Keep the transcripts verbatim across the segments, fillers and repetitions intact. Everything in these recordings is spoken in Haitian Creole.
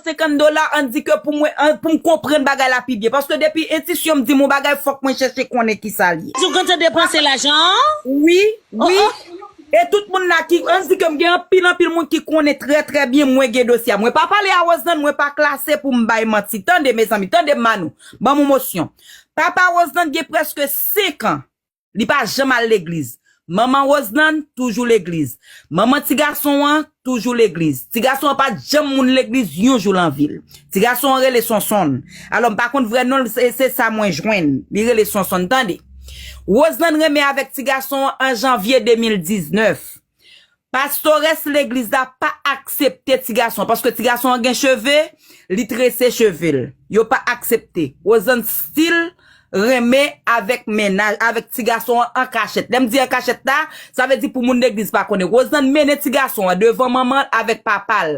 senkant dola, ann di ke pou mwen, an, pou m konprann bagay la pi byen. Paske depi entisyon m di m yon bagay, fòk mwen chèche konnen ki sa l ye. Ou kontan depanse lajan an? Wi, wi. E tout moun la ki, ann di ke m gen anpil, anpil moun ki konnen trè, trè byen mwen gen dosye a. Mwen pa pale a Roseland, mwen pa klase pou m bay manti. Tande, mezanmi, tande Manou. Ban m yon mosyon. Papa Roseland gen prèske senk an. Li pa janm al legliz. Manman Roseland toujou legliz. Manman ti gason an toujou legliz. Ti gason an pa t janm moun legliz yon jou lan vi l. Ti gason an rele Sonsonn. Alò, m pa konn vrè non l, se, se sa mwen jwenn. Li rele Sonsonn, tande. Roseland renmen avèk ti gason an an janvye de mil diznèf. Pastores legliz la pa aksepte ti gason an, paske ti gason an gen cheve, li trese cheve l. Yo pa aksepte. Roseland still renmen avèk mennaj, avèk ti gason an an kachèt. Lè m di an kachèt la, sa vle di pou moun legliz pa konnen. Roseland mennen ti gason an devan manman l avèk papa l.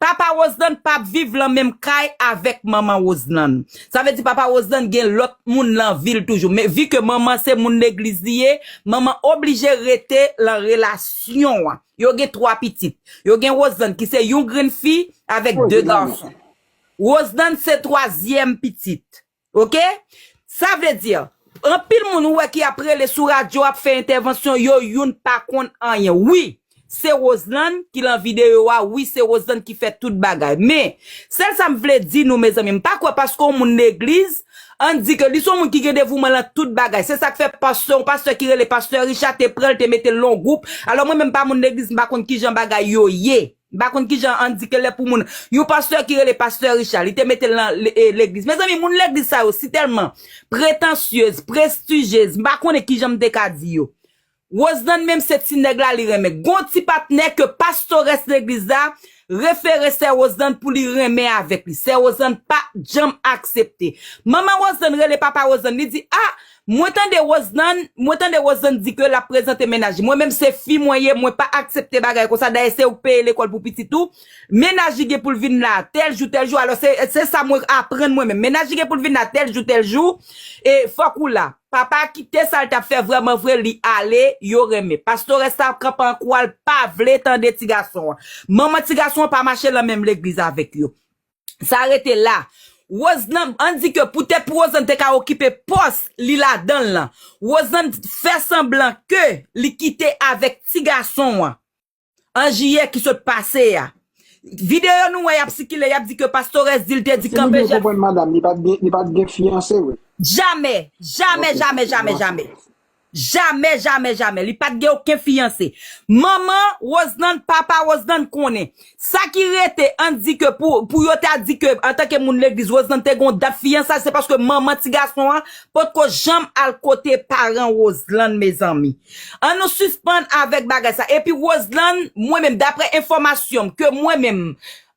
Papa Roseland p ap viv lan menm kay avèk manman Roseland. Sa vle di papa Roseland gen lòt moun lan vi l toujou. Men vi ke manman se moun legliz li ye, manman oblije rete lan relasyon an. Yo gen twa pitit. Yo gen Roseland ki se yon grenn fi avèk de gason. Roseland se twazyèm pitit. Oke? Sa vle di, anpil moun ou wè ki ap rele sou radyo ap fè entèvansyon, yo youn pa konn anyen. Wi, se Roseland ki lan videyo a, wi, se Roseland ki fè tout bagay. Men, sèl sa m vle di nou, mezanmi, m pa kwè paske yon moun legliz, ann di ke li se yon moun ki gen devouman lan tout bagay. Se sa k fè pastè, yon pastè ki rele pastè Richard te pran l, te mete l lan yon gwoup. Alò mwen menm m pa moun legliz, m pa konn kijan bagay yo ye. M pa konn kijan ann di ke lè pou moun. Yon pastè ki rele pastè Richard, li te mete l nan le- e, legliz. Mezanmi, moun legliz sa yo si tèlman pretansyez, prestijez, m pa konnen kijan m te ka di yo. Roseland menm se ti nèg la li renmen. Gon ti patnè ke pastores legliz la refere sè Roseland pou li renmen avèk li. Sè Roseland pa janm aksepte. Manman Roseland rele papa Roseland, li di, a, mwen tande Roseland, mwen tande Roseland di ke l ap prezante mennaj li. Mwen menm se fi mwen ye, mwen pa aksepte bagay konsa. Dayè se ou k peye lekòl pou pitit ou. Mennaj li gen pou l vin la tèl jou, tèl jou. Alò se, se sa mwen aprann mwen menm. Mennaj li gen pou l vin la tèl jou, tèl jou. E fòk ou la. Papa kite sa l t ap fè vrèman vre, li ale, yo renmen. Pastores sa kanpe an kwa l pa vle tande ti gason an. Manman ti gason an pa mache lan menm legliz avèk yo. Sa rete la. Roseland, ann di ke poutèt pou Roseland te ka okipe pòs li ladan l lan, Roseland fè sanblan ke li kite avèk ti gason an an jiyè ki sot pase a. Videyo nou wè y ap sikile, y ap di ke pastores di l te di kanpe. Si nou byen konprann, madanm, li pa t gen, li pa t gen fiyanse vre. Jamè, jamè, jamè, jamè, jamè. Jamè, jamè, jamè. Li pa t gen okenn fiyanse. Manman Roseland, papa Roseland konnen. Sa ki rete, ann di ke pou, pou yo ta di ke antanke moun legliz, Roseland te gen yon dat fiyansaj, se paske manman ti gason an potko janm al kote paran Roseland, mezanmi. Ann nou sispann avèk bagay sa. Epi Roseland, mwen menm, daprè enfòmasyon m ke mwen menm,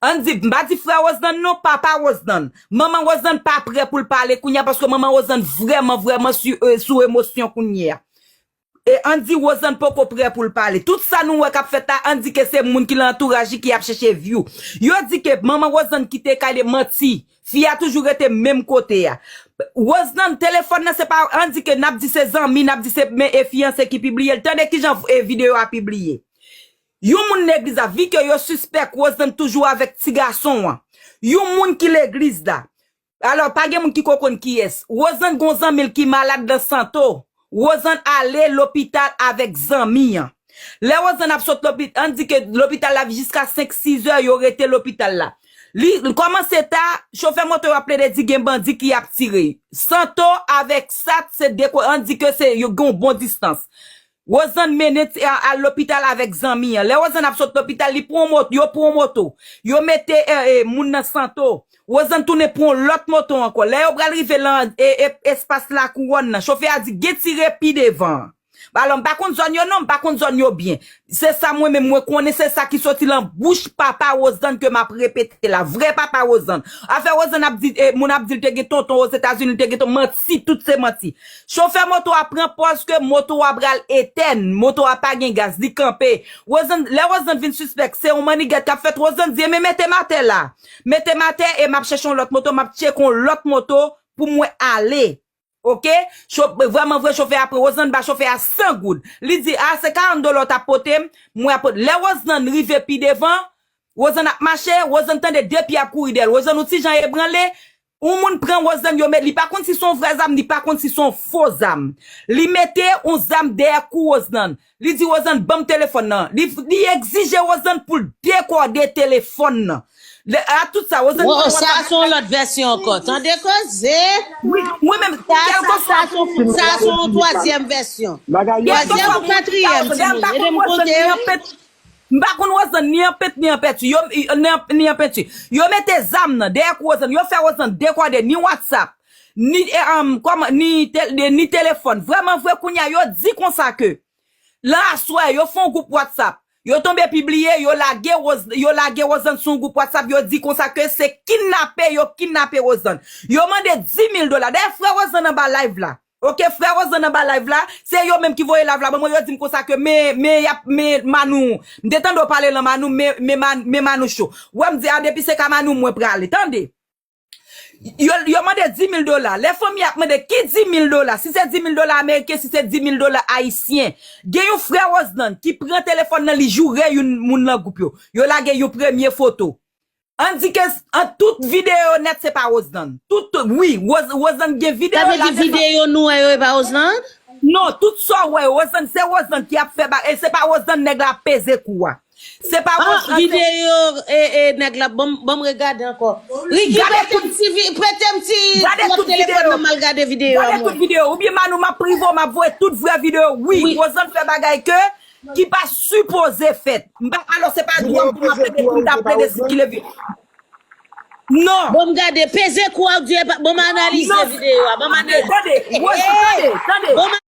ann di, m pa di frè Roseland non, papa Roseland. Manman Roseland pa prè pou l pale kounye a paske manman Roseland vrèman, vrèman sou, sou emosyon kounye a. E ann di Roseland poko prè pou l pale. Tout sa nou wè k ap fèt la, ann di ke se moun ki lan antouraj li ki ap chèche vyou. Yo di ke manman Roseland kite kay li, manti. Fi a toujou rete menm kote a. Roseland, telefòn nan se pa, ann di ke n ap di se zanmi, n ap di se men e fiyanse ki pibliye l. Tande kijan e videyo a pibliye. Yon moun legliz la, vi ke yo sispèk Roseland toujou avèk ti gason an. Yon moun ki legliz la. Alò, pa gen moun ki ko konn kiyès. Roseland gon zanmi l ki malad nan Santo. Roseland ale lopital avèk zanmi an. Lè Roseland ap sot lopital, ann di ke lopital la jiska senk, sizè, yo rete lopital la. Li, li kòmanse ta, chofè moto yo ap plede di gen bandi ki ap tire. Santo avèk Sat se de ko, ann di ke se, yo gen yon bon distans. Roseland mennen ti, a, al lopital avèk zanmi an. Lè Roseland ap sot lopital, li pran yon moto, yo pran yon moto. Yo mete e, e, moun nan Santo. Roseland tounen pran yon lòt moto ankò. Lè yo pral rive lan e, e, espas Lakouwòn nan, chofè a di gen tire pi devan an. Alò, m pa konn zòn yo non, m pa konn zòn yo byen. Se sa mwen menm mwen konnen, se sa ki soti lan bouch papa Roseland ke m ap repete la. Vrè papa Roseland. Afè Roseland ap di, e, moun ap di l te gen tonton Ozetazini, li te gen tonton, manti, tout se manti. Chofè moto a pran pòz ke moto a pral etèn, moto a pa gen gaz, li kanpe. Roseland, lè Roseland vin sispèk, se yon mannigèt k ap fèt, Roseland di, enben mete m atè la. Mete m atè e m ap chèche yon lòt moto, m ap tcheke yon lòt moto pou mwen ale. Oke? Cho-, vrèman vre, chofè a pran Roseland, ba chofè a san goud. Li di, a, se karant dola w t ap pote m, mwen ap pote. Lè Roseland rive pi devan, Rosann ap mache, Rosann tande de pye ap kouri dèyè l. Rosann yon ti jan ebranle, yon moun pran Rosann, yo met, li pa konn si se yon vrè zam, li pa konn si se yon fo zam. Li mete yon zam dèyè kou Rosann. Li di Rosann, "Ban m telefòn nan." Li, li egzije Rosann pou l dekòde telefòn nan. Le, a tout sa, Rosann... Wo, sa se yon lòt vèsyon ankò. Tande koze. Wi, mwen menm, sa, sa, sa se yon, sa se yon twazyèm vèsyon. Twazyèm ou katriyèm, timoun. Ede m konte yo. M pa konn Rosann ni an pent ni an penti. Yo, ni an, ni an penti. Yo mete zam nan dèyè kou Rosann. Yo fè Rosann dekòde ni WhatsApp, ni, eh, um, kòman, ni, te, ni telefòn. Vrèman vre, kounye a, yo di konsa ke lan aswè, yo fè yon gwoup WhatsApp. Yo tonbe pibliye, yo lage Roz-, yo lage Rosann sou yon gwoup WhatsApp. Yo di konsa ke se kidnape, yo kidnape Rosann. Yo mande di mil dola. Dayè, frè Rosann anba live la. Ok, frè Rosann anba live la, se yo menm ki voye live la ban mwen, yo di m konsa ke men, men, y ap, men Manou, m te tande w pale lan Manou, men, men, Man-, men Manou cho. Wè m di, a, depi se ka Manou mwen prale, tande. Yo, yo mande di mil dola. Lè fanmi ap mande ki di mil dola, si se di mil dola ameriken, si se di mil dola ayisyen. Gen yon frè Rosann ki pran telefòn nan, li joure yon moun lan gwoup yo. Yo lage yon premye foto. Ann di ke s-, an tout videyo nèt se pa Rosann. Tout, tout, wi, Roz-, Rosann gen videyo la. Sa vle di videyo nou wè yo e pa Rosann? Non, tout sa w wè, Rosann, se Rosann ki ap fè ba-, e se pa Rosann nèg la ap peze kou a. Se pa Rosann, se videyo, e, e, nèg la, ban m, ban m regade ankò. Ricky, prete m ti vi-, prete m ti telefòn nan, m al gade videyo a mwen. Gade tout videyo. Oubyen Manou, m ap prive w, m ap voye tout vrè videyo. Wi, Rosann fè bagay ke ki pa sipoze fèt. M pa, alò, se pa dwa m pou m ap plede, pou m ta plede sikile vi. Non. Bon, m gade, peze kou a, w di, bon, m analize videyo a. Bon, m analize. Tande, tande, tande. Bon, m